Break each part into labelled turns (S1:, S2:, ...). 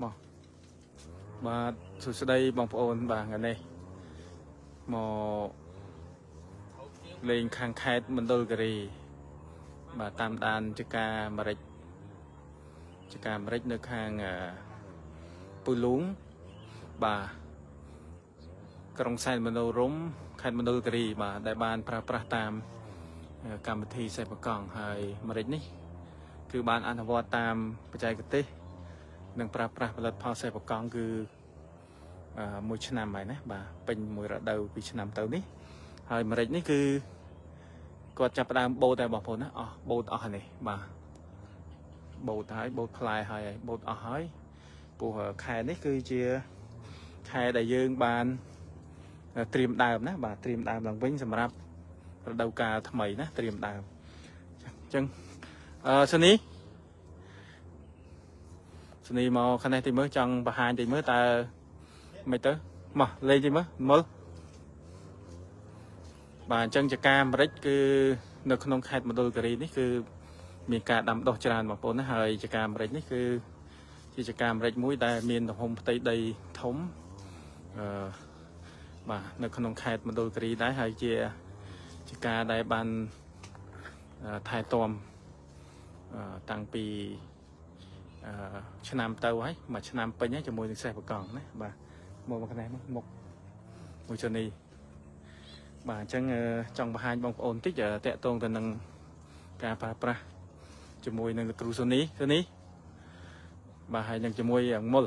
S1: មកបាទសួស្តីបងប្អូនបាទថ្ងៃនេះមកលេងខាងខេត្តមណ្ឌលគិរីបាទតាមដានចការម្រេចចការម្រេចនៅខាងពូលូងបាទក្រុងសែនមនោរម្យខេត្តមណ្ឌលគិរីបាទដែលបានប្រើប្រាស់តាមកម្មវិធីសេពកង់ហើយម្រេចនេះ គឺបានអនុវត្តតាមបច្ចេកទេស និងប្រើប្រាស់ផលិតផលសេវកង់គឺមួយឆ្នាំហើយណាបាទពេញមួយរដូវពីឆ្នាំទៅនេះហើយម្រេចនេះគឺគាត់ចាប់ផ្ដើមបូតតែបងប្អូនណាអស់បូតអស់ហើយនេះបាទបូតហើយបូតផ្លែហើយហើយបូតអស់ហើយពោះខែនេះគឺជាខែដែលយើងបានត្រៀមដើមណាបាទត្រៀមដើមឡើងវិញសម្រាប់រដូវកាលថ្មីណាត្រៀមដើមអញ្ចឹងអឺសូនី ស្នីមកខាងនេះតិចមើលចង់បង្ហាញតិចមើលតើមិនទៅមកលេងតិចមើលមុលបាទអញ្ចឹងចការអាមេរិកគឺនៅក្នុងខេត្តមណ្ឌលគិរីនេះគឺមានការដាំដុះច្រើនបងប្អូនណាហើយចការអាមេរិកនេះគឺជាចការអាមេរិកមួយដែលមានទំហំផ្ទៃដីធំអឺបាទនៅក្នុងខេត្តមណ្ឌលគិរីដែរហើយជាចការដែលបានថែទាំតាំងពី អឺឆ្នាំទៅហើយមួយឆ្នាំពេញហើយជាមួយនឹងសេះបកង់ណាបាទមកមកនេះមកមុខមួយជនីបាទអញ្ចឹងចង់បង្ហាញបងប្អូនតិចតាក់ទងទៅនឹងការប្រើប្រាស់ជាមួយនឹងលោកគ្រូសូនីសូនីបាទហើយនឹងជាមួយអង្គមុល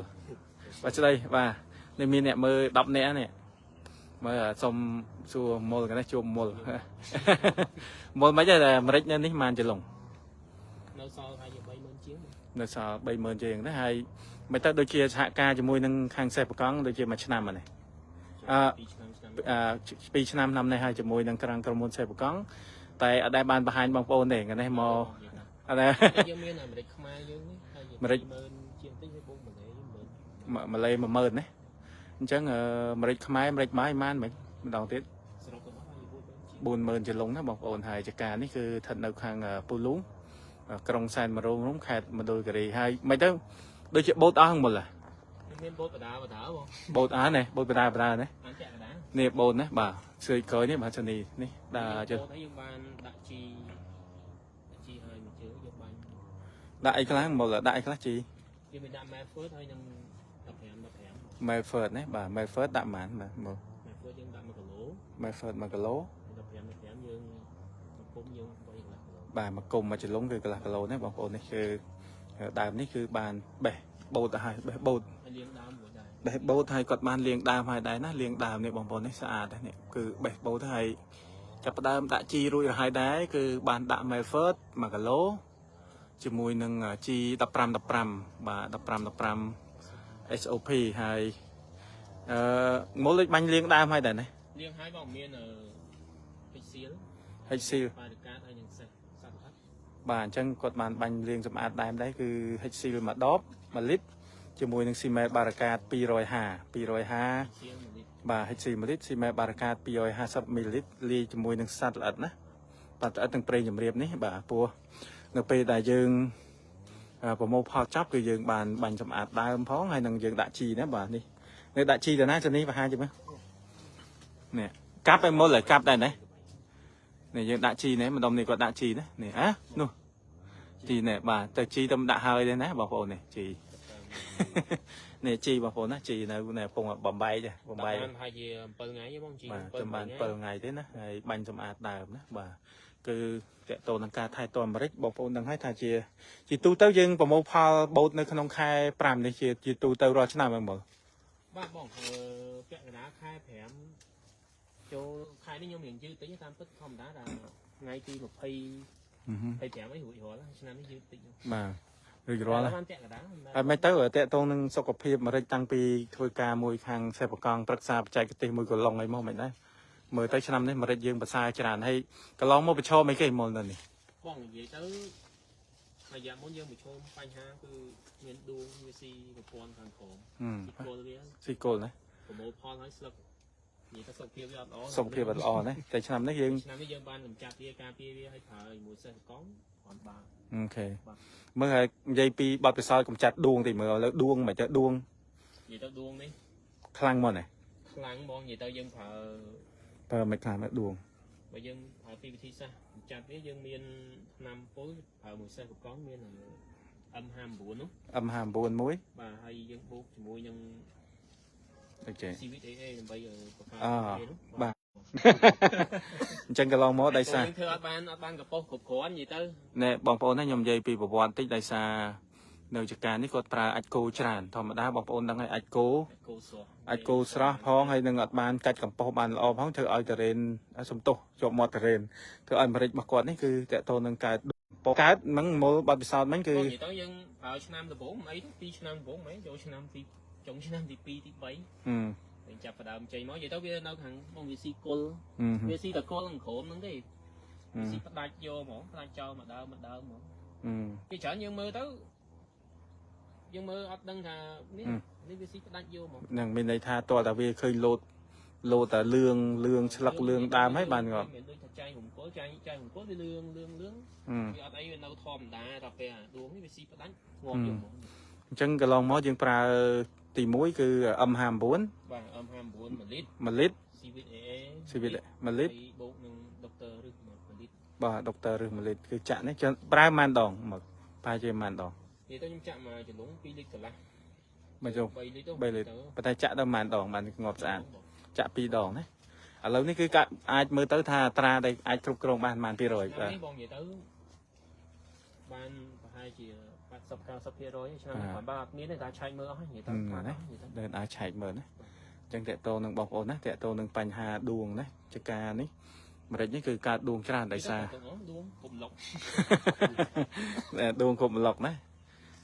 S1: បាទស្ដីបាទនេះមានអ្នកមើល10នាក់នេះមើលសុំសួរមុលកនេះជួបមុល មុលមិនទេតែអាមេរិកនៅនេះបានចលង
S2: នៅសល់ថាជា30000ជាង
S1: នៅសល់30000ជាងដែរហើយមិនទៅដូចជាសហការជាមួយនឹងខាងសេះបកង់ដូចជាមួយឆ្នាំហ្នឹងអឺ
S2: 2ឆ្នាំឆ្នាំ
S1: អឺ2ឆ្នាំឆ្នាំនេះហើយជាមួយនឹងក្រាំងក្រុមហ៊ុនសេះបកង់តែអត់ដែលបានបង្ហាញបងប្អូនទេថ្ងៃនេះមកអត់ដែល
S2: យើងមានអាមេរិកខ្មែរយើងនេះហើយ
S1: អាមេរិក
S2: 20000ជាងតិចហើយបងម៉ាឡេ10000
S1: ម៉ាឡេ10000ណាអញ្ចឹងអឺអាមេរិកខ្មែរអាមេរិកម៉ាយម៉ានមិនម្ដងទៀត
S2: សរុបទៅមកហើយ40000ជាង
S1: 40000ជាលងណាបងប្អូនហើយចការនេះគឺស្ថិតនៅខាងពូលូងក្រុងសែនមរងរំខេត្តមណ្ឌលគិរីហើយមិនទៅដូចជាបូតអស់ហ្នឹងមុលហ៎
S2: មានបូតបដាបដាបង
S1: បូតអស់ណាបូតបដាបដាណា
S2: បានចាក់កដា
S1: នេះបូនណាបាទសើចក្រោយនេះបាទជនីនេះដាក់ជ
S2: បូតហើយយើងបានដាក់ជីដាក់ជីហើយមួយជើងយើងបាន
S1: ដាក់អីខ្លះមកដាក់អីខ្លះជី
S2: យើងមានដាក់ Melford ហើយនឹង15 15
S1: Melford ណាបាទ Melford ដាក់ប៉ុន្មានបាទមក
S2: Melford យើងដាក់1គីឡូ
S1: Melford 1គីឡូ
S2: 15 15យើងមកគុំយើង3កន្លះគីឡូ
S1: បាទមកគុំមួយចលងគឺកន្លះគីឡូណាបងប្អូននេះគឺដើមនេះគឺបានបេះបូតទៅហើយបេះបូត
S2: ហើយលាងដើមមួយដែរ
S1: បេះបូតហើយគាត់បានលាងដើមហើយដែរណាលាងដើមនេះបងប្អូននេះស្អាតនេះគឺបេះបូតហើយចាប់ផ្ដើមដាក់ជីរួចទៅហើយដែរគឺបានដាក់ Melford 1គីឡូជាមួយនឹងជី15 15បាទ15 15 SOP ហើយអឺមុលដូចបាញ់លាងដើមហើយដែរណា
S2: លាងហើយបងមានអឺពេជ្រសៀល
S1: Hexil
S2: បារិកាតហើយនឹងសេះសត្វល្អិត
S1: បាទអញ្ចឹងគាត់បានបាញ់លាងសម្អាតដើមដែរគឺ Hexil មួយដប1លីត្រជាមួយនឹងស៊ីម៉ែតបារកាត250 250
S2: សៀល1លីត្រ
S1: បាទ Hexil 1លីត្រស៊ីម៉ែតបារកាត250មីលីលីត្រលាយជាមួយនឹងសត្វល្អិតណាបាទល្អិតទាំងប្រេងជំរាបនេះបាទព្រោះនៅពេលដែលយើងប្រមូលផលចប់គឺយើងបានបាញ់សម្អាតដើមផងហើយនឹងយើងដាក់ជីណាបាទនេះនៅដាក់ជីទៅណាចានេះបង្ហាញជិះមើលនេះកាប់ឲ្យមុលឲ្យកាប់ដែរណានេះយើងដាក់ជីនេះម្ដុំនេះគាត់ដាក់ជីណានេះអានោះជីនេះបាទទៅជីទៅដាក់ហើយទេណាបងប្អូននេះជី នេះជីបងប្អូនណាជីនៅនៅកំពុងបំបែកទេបំបែក
S2: បានប្រហែលជា7ថ្ងៃទេបងជី
S1: បាទចាំបាន7ថ្ងៃទេណាហើយបាញ់សម្អាតដើមណាបាទគឺតកតទៅនឹងការថែទាំអាមេរិកបងប្អូនដឹងហើយថាជាជាទូទៅយើងប្រមូលផលបូតនៅក្នុងខែ5នេះជាជាទូទៅរាល់ឆ្នាំហ្នឹងបង
S2: បាទបងអឺពាក់កណ្ដាលខែ5ចូលខែនេះខ្ញុំរៀងយឺតតិចតាមពិតធម្មតាដល់ថ្ងៃទី20 25អីរួចរាល់ឆ្នាំនេះយឺតតិច
S1: បាទរួចរាល់ហើយ
S2: បានពាក់កណ្ដាល
S1: ហើយមិនទៅតកតងនឹងសុខភាពអាមេរិកតាំងពីធ្វើការមួយខាងសេពកង់ប្រឹក្សាបច្ចេកទេសមួយកន្លងអីមកមិនដែរមើលទៅឆ្នាំនេះអាមេរិកយើងប្រសើរច្រើនហើយកន្លងមកប្រឈមអីគេមុនទៅនេះ
S2: បងនិយាយទៅរយៈមុនយើងប្រឈមបញ្ហាគឺមានដួងវាស៊ីប្រព័ន្ធខាងក្រោមស៊ីគល់វា
S1: ស៊ីគល់ណា
S2: ប្រមូលផលហើយស្លឹក និយាយទៅសុខភាពវាអត់ល្អ
S1: សុខភាពអត់ល្អណាតែឆ្នាំនេះយើង
S2: ឆ្នាំនេះយើងបានកម្ចាត់វាការពារវាឲ្យប្រើជាមួយសេះកង់គ្រាន់បើ
S1: OK មើលហើយនិយាយពីបទពិសោធន៍កម្ចាត់ដួងតិចមើលឥឡូវដួងមិនទៅដួង
S2: និយាយទៅដួងនេះ
S1: ខ្លាំងមកណា
S2: ខ្លាំងហ្មងនិយាយទៅយើងប្រើ
S1: ប្រើមិនខ្លាំងមកដួង
S2: បើយើងប្រើពីវិធីសាស្ត្រកម្ចាត់វាយើងមានថ្នាំពុលប្រើមួយសេះកង់មាន M59 នោះ
S1: M59 មួយ
S2: បាទហើយយើងបូកជាមួយនឹង
S1: OK
S2: CVAA ដើម្បីបង្កើន
S1: អ
S2: AA នោះ
S1: បាទអញ្ចឹងកន្លងមកដោយសារ
S2: យើងធ្វើអត់បានអត់បានកំប៉ុសគ្រប់គ្រាន់និយាយទៅ
S1: ណែបងប្អូនណាខ្ញុំនិយាយពីប្រវត្តិតិចដោយសារនៅចការនេះគាត់ប្រើអាចគោច្រើនធម្មតាបងប្អូនដឹងហើយអាចគោ
S2: គោស្រស់
S1: អាចគោស្រស់ផងហើយនឹងអត់បានកាច់កំប៉ុសបានល្អផងធ្វើឲ្យតរេនសំទោសជាប់មាត់តរេនធ្វើឲ្យម្រេចរបស់គាត់នេះគឺតកតូននឹងកើតកើតហ្នឹងមុលបទពិសោធន៍ហ្នឹងគឺ
S2: បងនិយាយទៅយើងប្រើឆ្នាំដំបូងមិនអីទេ2ឆ្នាំដំបូងមិនចូលឆ្នាំទីចុងឆ្នាំទី2ទី3
S1: ហឹម
S2: យើងចាប់ផ្ដើមចេញមកនិយាយទៅវានៅខាងបងវាស៊ីគល់
S1: ហឹម
S2: វាស៊ីតគល់ខាងក្រោមហ្នឹងទេវាស៊ីផ្ដាច់យកហ្មងផ្ដាច់ចោលមកដើមមកដើមហ្មង
S1: ហឹម
S2: ពីច្រើនយើងមើលទៅយើងមើលអត់ដឹងថានេះ
S1: ហឹម
S2: នេះវាស៊ីផ្ដាច់យកហ្មង
S1: នឹងមានន័យថាតើតាវាឃើញលោតលោតតែលឿងលឿងស្លឹកលឿងដើមហើយបានងាប់
S2: មិនដូចថាចាញ់រំគល់ចាញ់ចាញ់រំគល់វាលឿងលឿងលឿង
S1: ហឹម
S2: វាអត់អីវានៅធម្មតាដល់ពេលអាដួងនេះវាស៊ីផ្ដាច់ងាប់យកហ្មង
S1: អញ្ចឹងកន្លងមកយើងប្រើទី1គឺ M59
S2: បាទ M59 1លីត្រ
S1: 1លីត្រ
S2: CVAA
S1: ជីវិត1លីត្រ
S2: ហើយបូកនឹងដុកទ័ររឹស1លីត្រ
S1: បាទដុកទ័ររឹស1លីត្រគឺចាក់នេះចឹងប្រើប៉ុន្មានដងមកប្រហែលជាប៉ុន្មានដង
S2: និយាយទៅខ្ញុំចាក់មកចលង2លីត្រកន្លះ
S1: មកចូល
S2: 3លីត្រ
S1: 3លីត្រប៉ុន្តែចាក់ដល់ប៉ុន្មានដងបានងាប់ស្អាតចាក់2ដងណាឥឡូវនេះគឺកាអាចមើលទៅថាអត្រាដែលអាចគ្រប់គ្រងបានប៉ុន្មាន200
S2: ឆ្នាំ
S1: បាទ
S2: នេះបងនិយាយទៅបានប្រហែលជា80 90%ឆ្នាំនេះបានបើអត់មានទេតែឆែកមើលអស់ហើយនិយាយទៅបានអស់និយាយទៅ
S1: ដែលអាចឆែកមើលណាអញ្ចឹងតកតងនឹងបងប្អូនណាតកតងនឹងបញ្ហាដួងណាចការនេះម្រេចនេះគឺកើតដួងច្រើនដោយសារ
S2: ដួងគុំឡុក
S1: ដួងគ្រប់ប្លុកណា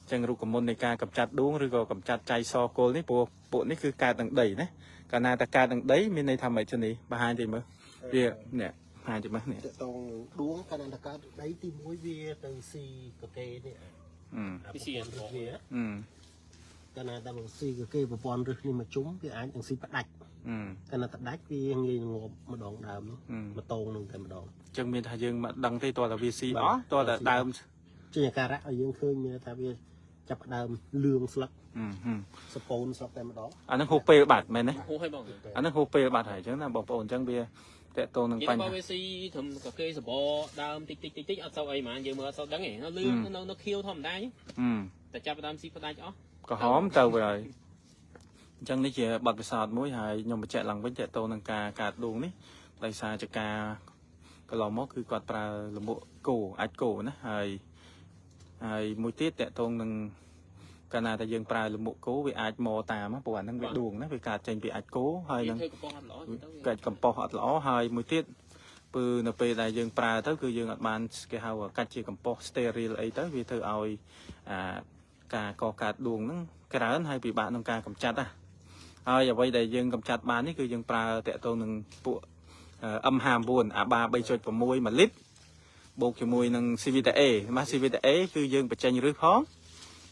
S1: អញ្ចឹងរូបមន្តនៃការកម្ចាត់ដួងឬក៏កម្ចាត់ចៃសគល់នេះព្រោះពួកនេះគឺកើតនឹងដីណាកាលណាតែកើតនឹងដីមានន័យថាម៉េចទៅនេះបង្ហាញតិចមើលវានេះបង្ហាញតិចមើលនេះ
S3: តកតងដួងកាលណាតកើតដីទី1វាទៅស៊ីកកេនេះ
S1: អឺ
S3: អាប្រព័ន្ធរឹសវា
S1: អឺ
S3: កាលណាតែមកស៊ីកកេប្រព័ន្ធរឹសនេះមកជុំវាអាចនឹងស៊ីផ្ដាច់
S1: អឺ
S3: កាលណាផ្ដាច់វាងាយនឹងងាប់ម្ដងដើមនោះ
S1: អឺ
S3: មកតងនឹងតែម្ដង
S1: អញ្ចឹងមានថាយើងមិនដឹងទេតើតែវាស៊ីអស់តើតែដើម
S3: ជាអាការៈឲ្យយើងឃើញមានថាវាចាប់ផ្ដើមលឿងស្លឹក
S1: អឺហឹម
S3: សពូនស្លឹកតែម្ដង
S1: អាហ្នឹងហួសពេលបាត់មែនទេ
S2: ហួសហើយបង
S1: អាហ្នឹងហួសពេលបាត់ហើយអញ្ចឹងណាបងប្អូនអញ្ចឹងវាតកតងនឹង
S2: និយាយ
S1: បញ្ហា
S2: ទៅបើវាស៊ីត្រឹមកគេសបដើមតិចតិចតិចតិចអត់សូវអីហ្មងយើងមើលអត់សូវដឹងទេនៅលឿងនៅនៅខៀវធម្មតា
S1: អឺ
S2: តែចាប់ផ្ដើមស៊ីផ្ដាច់អស់
S1: ក្រហមទៅវាហើយអញ្ចឹងនេះជាបទពិសោធន៍មួយហើយខ្ញុំបញ្ជាក់ឡើងវិញតកតងនឹងការកើតដួងនេះដោយសារចការកន្លងមកគឺគាត់ប្រើលមួកគោអាចគោណាហើយហើយមួយទៀតតកតងនឹងកាលណាតែយើងប្រើលមួកគោវាអាចមកតាមព្រោះអាហ្នឹងវាដួងណាវាកើតចេញពីអាចគោហើយនឹង
S2: យើងធ្វើកំប៉ុងអត់ល្អទៅ
S1: កាច់កំប៉ុសអត់ល្អហើយមួយទៀតគឺនៅពេលដែលយើងប្រើទៅគឺយើងអត់បានគេហៅថាកាច់ជាកំប៉ុស sterile អីទៅវាធ្វើឲ្យអាការកកើតដួងហ្នឹងក្រើនហើយពិបាកក្នុងការកម្ចាត់ណាហើយអ្វីដែលយើងកម្ចាត់បាននេះគឺយើងប្រើតាក់ទងនឹងពួក M59 អាបា3.6 1លីត្របូកជាមួយនឹង CVTA បាទ CVTA គឺយើងបញ្ចេញឫសផង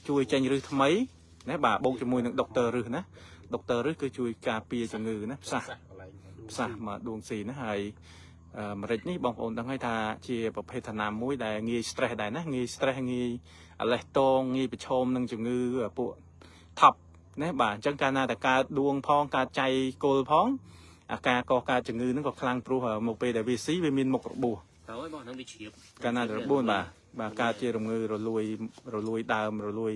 S1: ជួយចេញឫសថ្មីណាបាទបូកជាមួយនឹងដុកទ័រឫសណាដុកទ័រឫសគឺជួយការពារជំងឺណាផ្សះ
S3: កន្លែងដួង
S1: ផ្សះមកដួងស៊ីណាហើយអឺម្រេចនេះបងប្អូនដឹងហើយថាជាប្រភេទថ្នាំមួយដែលងាយ stress ដែរណាងាយ stress ងាយអាលេះតងងាយប្រឈមនឹងជំងឺពួកថប់ណាបាទអញ្ចឹងកាលណាតែកើតដួងផងកើតចៃគល់ផងអាការកកើតជំងឺហ្នឹងក៏ខ្លាំងព្រោះមកពេលដែលវាស៊ីវាមានមុខរបួស
S2: ទៅហើយបងហ្នឹងវាជ្រាប
S1: កាលណារបួសបាទបាទកើតជារងឺរលួយរលួយដើមរលួយ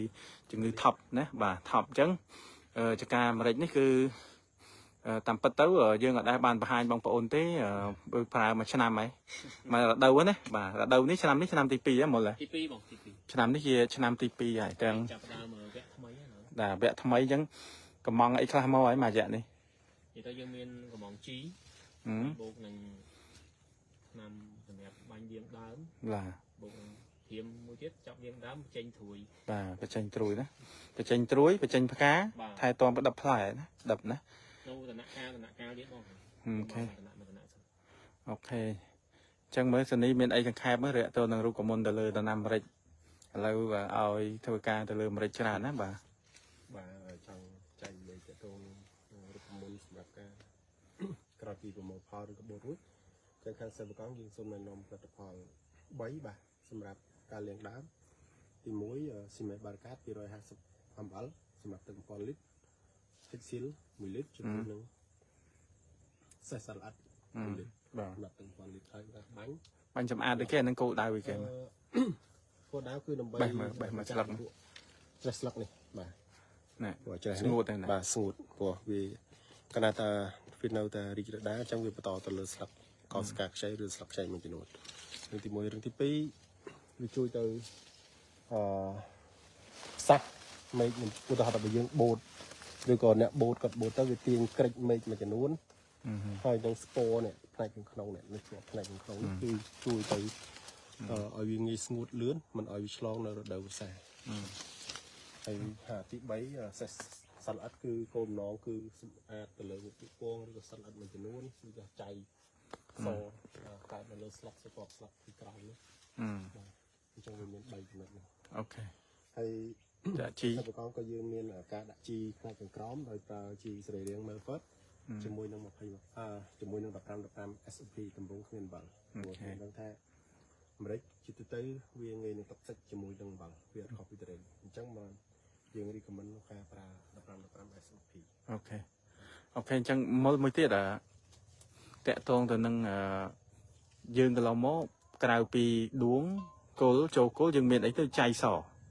S1: ជំងឺថប់ណាបាទថប់អញ្ចឹងអឺចការម្រេចនេះគឺ អឺតាមពិតទៅយើងអត់ដែលបានបង្ហាញបងប្អូនទេអឺបើប្រើមួយឆ្នាំហើយមួយរដូវហ្នឹងណាបាទរដូវនេះឆ្នាំនេះឆ្នាំទី2ហ្នឹងមកឡើយ
S2: ទី2បងទី2
S1: ឆ្នាំនេះជាឆ្នាំទី2ហើយទាំង
S2: ចាប់ផ្ដើមវគ្គថ្មីហ្នឹង
S1: បាទវគ្គថ្មីអញ្ចឹងកំងអីខ្លះមកហើយមួយរយៈនេះ
S2: និយាយទៅយើងមានកំងជី
S1: ហឹម
S2: បូកនឹងថ្នាំសម្រាប់បាញ់លាងដើម
S1: បាទ
S2: បូកនឹងធៀមមួយទៀតចាប់លាងដើមចេញត្រួយ
S1: បាទបញ្ចេញត្រួយណាបញ្ចេញត្រួយបញ្ចេញផ្កា
S2: បាទ
S1: ថែទាំប្រដាប់ផ្លែណាដប់ណា
S2: នៅដំណាក់កាលដំណាក់កាលទៀតបង
S1: OK
S2: ដំណាក់ដំណាក់សិន
S1: OK អញ្ចឹងមើលសនីមានអីកង្ខែបមើលរយៈទៅនឹងរូបមន្តទៅលើដំណាំម្រេចឥឡូវឲ្យធ្វើការទៅលើម្រេចច្រើនណាបាទ
S3: បាទចង់ចែកលេខតកតងរូបមន្តសម្រាប់ការ ក្រោយពីប្រមូលផលឬក៏បូតរួចចឹងខាងសិប្បកម្មយើងសូមណែនាំផលិតផល3បាទសម្រាប់ការលាងដើមទី1ស៊ីមេបារកាត250 ml សម្រាប់ទឹក1000លីត្រ Hexil 1លីត្រជាមួយនឹងសេះសាឡាត់1លីត្រ
S1: បាទ
S3: សម្រាប់ទឹក1000លីត្រហើយបាទបាញ់
S1: បាញ់សម្អាតដូចគេអាហ្នឹងគោលដៅវាគេ
S3: អឺគោលដៅគឺដើម្បី
S1: បេះមើលបេះមើលស្លឹក
S3: ច្រេះស្លឹកនេះបាទ
S1: ណែ
S3: ព្រោះច្រេះ
S1: ស្ងួតទៅណា
S3: បាទស្ងួតព្រោះវាកណ្ដាថាវានៅតែរីករាលដាលអញ្ចឹងវាបន្តទៅលើស្លឹកកោសិកាខ្ចីឬស្លឹកខ្ចីមួយចំនួនរឿងទី1រឿងទី2វាជួយទៅអឺផ្សះមេឃឧទាហរណ៍ថាបើយើងបូតឬក៏អ្នកបូតគាត់បូតទៅវាទាញក្រិចមេឃមួយចំនួនហើយនឹងស្ពរនេះផ្នែកខាងក្នុងនេះនេះជាប់ផ្នែកខាងក្នុងនេះគឺជួយទៅអឺឲ្យវាងាយស្ងួតលឿនមិនឲ្យវាឆ្លងនៅរដូវវស្សា ហើយហាទី3សេះសត្វល្អិតគឺគោលបំណងគឺសម្អាតទៅលើមុខពិពងឬក៏សត្វល្អិតមួយចំនួនគឺក៏ចៃសកើតនៅលើស្លឹកស្ពកស្លឹកពីក្រោមនេះ
S1: អឺ
S3: បាទអញ្ចឹងវាមាន3ចំណុចនេះ
S1: OK
S3: ហើយ
S1: ចាក់ជី
S3: សិប្បកម្មក៏យើងមានការដាក់ជីផ្នែកខាងក្រោមដោយប្រើជីសរីរាង្គ Melford ជាមួយនឹង20អឺជាមួយនឹង15 15 SOP តម្រងគ្មានអំបិលព្រោះខ្ញុំដឹងថាអាមេរិកជាទូទៅវាងាយនឹងតុកសិចជាមួយនឹងអំបិលវាអត់ខុសពីតរេអញ្ចឹងមកយើង recommend ការប្រើ15 15 SOP
S1: OK OK អញ្ចឹងមុលមួយទៀតអាតាក់ទងទៅនឹងអឺយើងកន្លងមកក្រៅពីដួងគល់ចូលគល់យើងមានអីទៅចៃស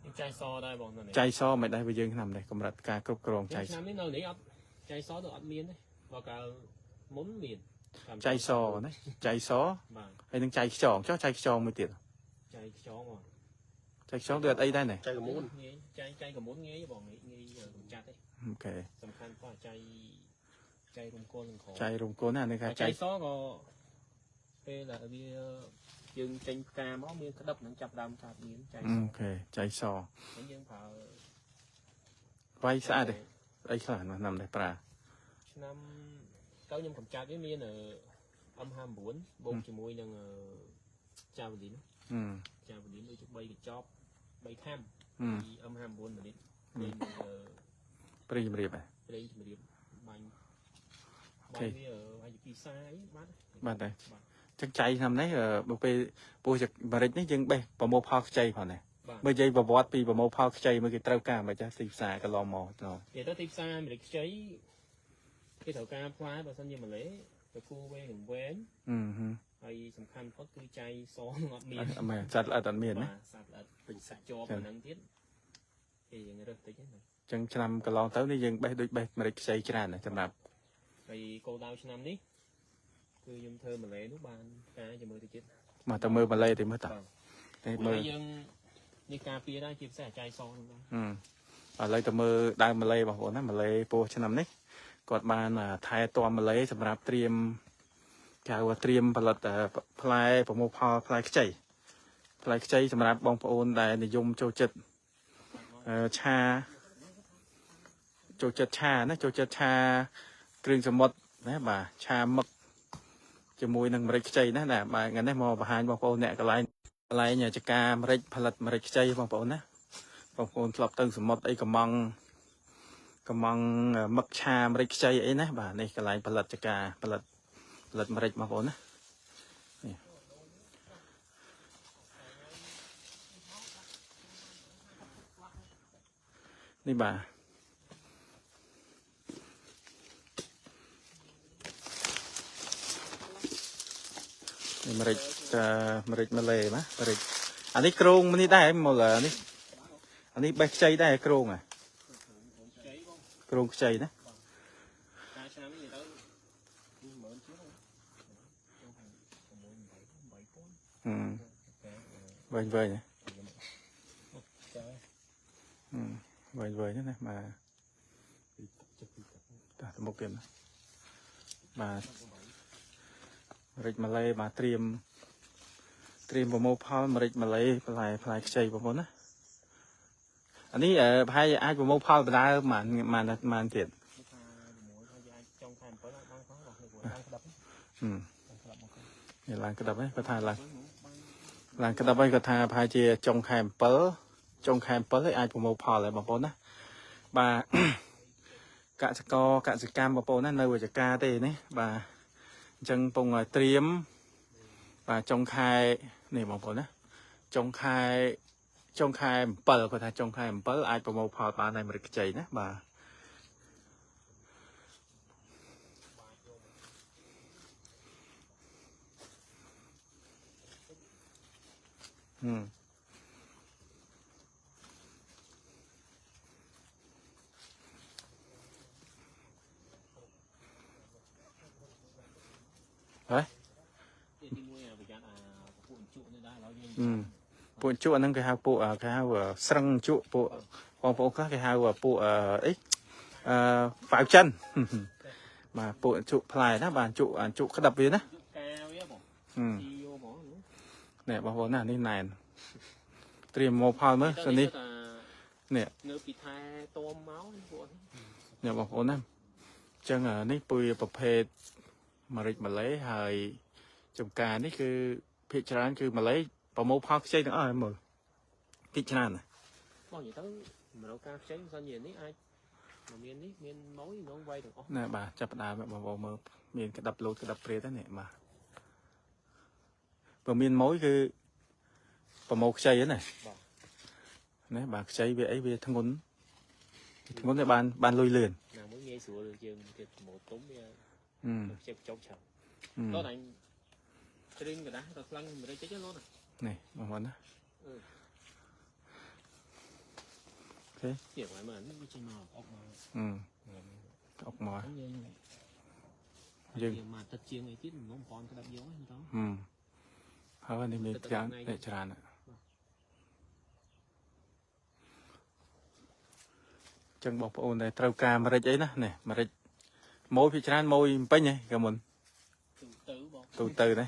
S2: នេះចៃសដែរបងនៅនេះ
S1: ចៃសមិនដែរវាយើងឆ្នាំនេះកម្រិតការគ្រប់គ្រងចៃស
S2: ឆ្នាំនេះនៅនេះអត់ចៃសទៅអត់មានទេបើកាលមុនមានតាម
S1: ចៃសណាចៃស
S2: បាទ
S1: ហើយនឹងចៃខ្យងចុះចៃខ្យងមួយទៀត
S2: ចៃខ្យងបង
S1: ចៃខ្យងដូចអត់អីដែរណែ
S3: ចៃកមូន
S2: ងាយចៃចៃកមុនងាយបងងាយងាយកម្ចាត់ទេ
S1: OK
S2: សំខាន់ក៏ចៃចៃរុំគល់នឹងក្រ
S1: ចៃរំគល់ណានេះគេ
S2: ចៃ
S1: ចៃ
S2: សក៏ពេលដែលវាយើងចេញផ្កាមកមានក្តឹបនឹងចាប់ដើមកើតមានចៃស
S1: OK ចៃស
S2: អញ្ចឹងយើងប្រើ
S1: វាយស្អាតទេអីខ្លះឆ្នាំនេះប្រើ
S2: ឆ្នាំទៅខ្ញុំកម្ចាត់វាមាន M59 បូកជាមួយនឹង Javelin
S1: អឺ
S2: Javelin ដូចជា3កញ្ចប់3ខាំ
S1: អឺ
S2: ពី M59 មួយនេះមាន
S1: ព្រៃជំរាបហ៎
S2: ព្រៃជំរាបបាញ់
S1: OK
S2: បាញ់វាហើយពីសាអីបាត់
S1: បាទដែរចឹងចៃឆ្នាំនេះអឺបើពេលពោះចាម្រេចនេះយើងបេះប្រមូលផលខ្ចីផងណា
S2: បាទ
S1: មើលនិយាយប្រវត្តិពីប្រមូលផលខ្ចីមើលគេត្រូវការមិនចាស់ទីផ្សារកន្លងមកទៅ
S2: និយាយទៅទីផ្សារអាមេរិកខ្ចីគេត្រូវការផ្លែបើសិនជាម៉ាឡេទៅគូវែងនឹងវែង
S1: អឺហឹម
S2: ហើយសំខាន់បំផុតគឺចៃសនឹងអត់មាន
S1: អត់មែនសត្វល្អិតអត់មានណា
S2: បាទសត្វល្អិត
S3: ពេញសាច់
S2: ជាប់អាហ្នឹងទៀតគេយើងរើសតិចហ្នឹង
S1: ចឹងឆ្នាំកន្លងទៅនេះយើងបេះដូចបេះម្រេចខ្ចីច្រើនណាស់សម្រាប់
S2: ហើយគោលដៅឆ្នាំនេះគឺខ្ញុំធ្វើម៉ាឡេនោះបានការជាមួយទៅទៀត
S1: មកទៅមើលម៉ាឡេទៅមើលតា
S2: បាទ
S1: តែមើល
S2: យើងនេះការពារដែរជាពិសេសអាចៃសហ្នឹងដែរ
S1: ហឹមឥឡូវទៅមើលដើមម៉ាឡេបងប្អូនណាម៉ាឡេពោះឆ្នាំនេះគាត់បានថែទាំម៉ាឡេសម្រាប់ត្រៀមគេហៅថាត្រៀមផលិតផ្លែប្រមូលផលផ្លែខ្ចីផ្លែខ្ចីសម្រាប់បងប្អូនដែលនិយមចូលចិត្តអឺឆាចូលចិត្តឆាណាចូលចិត្តឆាគ្រឿងសមុទ្រណាបាទឆាមឹកជាមួយនឹងម្រេចខ្ចីណាណាបាទថ្ងៃនេះមកបង្ហាញបងប្អូនអ្នកកន្លែងកន្លែងចការម្រេចផលិតម្រេចខ្ចីបងប្អូនណាបងប្អូនធ្លាប់ទៅសមុទ្រអីកំងកំងមឹកឆាម្រេចខ្ចីអីណាបាទនេះកន្លែងផលិតចការផលិតផលិតម្រេចបងប្អូនណានេះនេះបាទនេះម្រេចអឺម្រេចម៉ាឡេណាម្រេចអានេះគ្រោងនេះដែរមកឡើនេះអានេះបេះខ្ចីដែរគ្រោងហ่ะ
S2: ខ្ចីបង
S1: គ្រោងខ្ចីណា
S2: ការឆ្នាំនេះនិយាយទៅ10000ជាងចូល6 8 8000
S1: ហឹមវែងវែងហ៎
S2: ចា
S1: ហឹមវែងវែងណាបាទ
S3: ពីចិត្តពីទឹក
S1: តោះទៅមុខទៀតណាបាទម្រេចម៉ាឡេបាទត្រៀមត្រៀមប្រមូលផលម្រេចម៉ាឡេផ្លែផ្លែខ្ចីបងប្អូនណាអានេះអឺប្រហែលជាអាចប្រមូលផលបណ្ដើរប៉ុន្មានប៉ុន្មានប៉ុន្មានទៀត
S2: ខែ6ហើយអាចចុងខែ7អាចបានផងបងនេះព្រោះឡើងក្តាប់
S1: ហឹម
S2: ឡើងក្តាប់មក
S1: នេះឡើងក្តាប់ហ្នឹងគាត់ថាឡើងឡើងក្តាប់ហ្នឹងគាត់ថាប្រហែលជាចុងខែ7ចុងខែ7ហើយអាចប្រមូលផលហើយបងប្អូនណាបាទ កសិករកសិកម្មបងប្អូនណានៅវិជ្ជការទេនេះបាទ អញ្ចឹងពងឲ្យត្រៀមបាទចុងខែនេះបងប្អូនណាចុងខែចុងខែ7គាត់ថាចុងខែ7អាចប្រមូលផលបានហើយម្រេចខ្ចីណាបាទហឹមហើយ
S2: ទីមួយប្រយ័ត្នអាពួកជក់នេះដែរឥឡូវយើង
S1: ពួកជក់ហ្នឹងគេហៅពួកគេហៅស្រឹងជក់ពួកបងប្អូនខ្លះគេហៅពួកអីអឺហ្វាវចិនបាទពួកជក់ផ្លែណាបាទជក់ជក់ក្តាប់វាណា
S2: ជក់កាវាបងស៊ីយកហ្មង
S1: នេះបងប្អូនណានេះណែនត្រៀមមកផលមើលសិននេះនេះ
S2: នៅពីថែតមមកពួក
S1: នេះបងប្អូនណាអញ្ចឹងនេះពុយប្រភេទម្រេចម៉ាឡេហើយចំការនេះគឺភាគច្រើនគឺម៉ាឡេប្រមូលផលខ្ចីទាំងអស់ហើយមើលភាគច្រើនណា
S2: បងនិយាយទៅមរកការខ្ចីមិនសិនជានេះអាចមកមាននេះមានម៉យនងវាយទាំងអស់
S1: ណែបាទចាប់ផ្ដើមបងប្អូនមើលមានក្តាប់លោតក្តាប់ព្រាតហ្នឹងនេះបាទបើមានម៉ួយគឺប្រមូលខ្ចីហ្នឹងណានេះបាទខ្ចីវាអីវាធ្ងន់ធ្ងន់តែបានបានលុយលឿន
S2: ណាមួយងាយស្រួលយើងទៀតប្រមូលទុំវាខ្ចីចុកច្រើនតោះអញត្រៀមកដាស់ទៅស្លឹងម្រេចតិចលោត
S1: នេះបងប្អូនណា
S2: អូខេទៀតហើយមើលនេះវាចេញមកអុកមក
S1: អុកមក
S2: យើង
S1: យើង
S2: មកទឹកជាងអីទៀតមិនប៉នក្តាប់យកហ្នឹងត
S1: ហើយនេះមានច្រើនច្រើនចឹងបងប្អូនដែលត្រូវការម្រេចអីណានេះម្រេចម៉ួយភាគច្រើនម៉ួយពេញហ៎កាមុន
S2: ទូទៅបង
S1: ទូទៅណា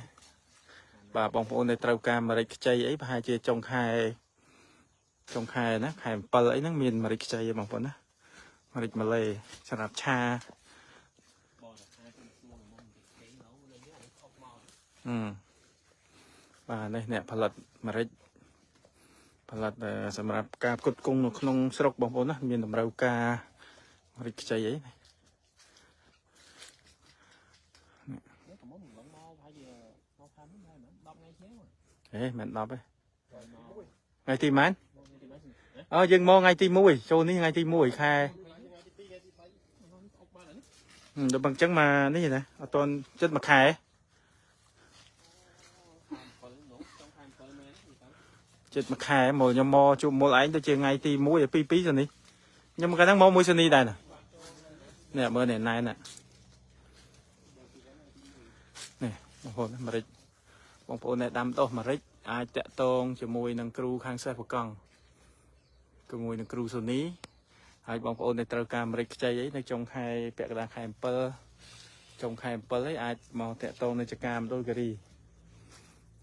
S1: បាទបងប្អូនដែលត្រូវការម្រេចខ្ចីអីប្រហែលជាចុងខែចុងខែណាខែ7អីហ្នឹងមានម្រេចខ្ចីហ៎បងប្អូនណាម្រេចម៉ាឡេសម្រាប់ឆា
S2: បងតែខែខ្ញុំសួរមកគេឡូវនេះអុកមក
S1: បាទនេះអ្នកផលិតម្រេចផលិតសម្រាប់ការផ្គត់ផ្គង់នៅក្នុងស្រុកបងប្អូនណាមានតម្រូវការម្រេចខ្ចីអី
S2: នេះកំមុំឡងមកប្រហែលជាមកខាងនេះហើយ10ថ្ងៃជាង
S1: ហេមិន10ទេថ្ងៃទីម៉ាន
S2: ថ្ងៃទីម៉ាន
S1: អូយើងមកថ្ងៃទី1ចូលនេះថ្ងៃទី1ខែដល់បើអញ្ចឹងមកនេះណាអត់ទាន់ចិត្តមួយខែចិត្តមួយខែមកខ្ញុំមកជួបមុលឯងទៅជាថ្ងៃទី1 2 2ទៅនេះខ្ញុំកាលហ្នឹងមកមួយសនីដែរណានេះមើលនេះណែនណានេះបងប្អូនម្រេចបងប្អូនដែលដាំដុះម្រេចអាចតាក់ទងជាមួយនឹងគ្រូខាងសេះបកង់ជាមួយនឹងគ្រូសូនីហើយបងប្អូនដែលត្រូវការម្រេចខ្ចីអីនៅចុងខែពាក់កណ្ដាលខែ7ចុងខែ7អីអាចមកតាក់ទងនៅចការមណ្ឌលគិរី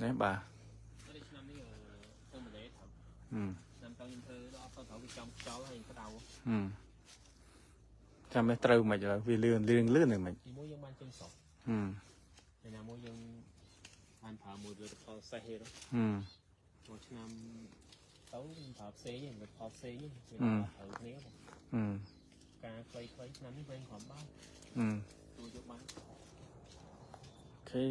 S1: ណាបាទ
S2: ឆ្នាំនេះទៅម៉ាឡេត្រូវឆ្នាំទៅខ្ញុំធ្វើដល់អត់ទៅត្រូវវាចំខ្យល់ហើយក្តៅ
S1: ចាំនេះត្រូវមិនឥឡូវវាលឿនលឿនលឿនហ្នឹងមិន
S2: ទីមួយយើងបានចេញស្រុកហើយណាមួយយើងបានប្រើមួយផលិតផលសេះទេមួយឆ្នាំទៅខ្ញុំប្រើផ្សេងផលិតផលផ្សេងវាត្រូវគ្នាបងការខ្លីៗឆ្នាំនេះវិញគ្រាន់បានទួយកបាន
S1: អូខេ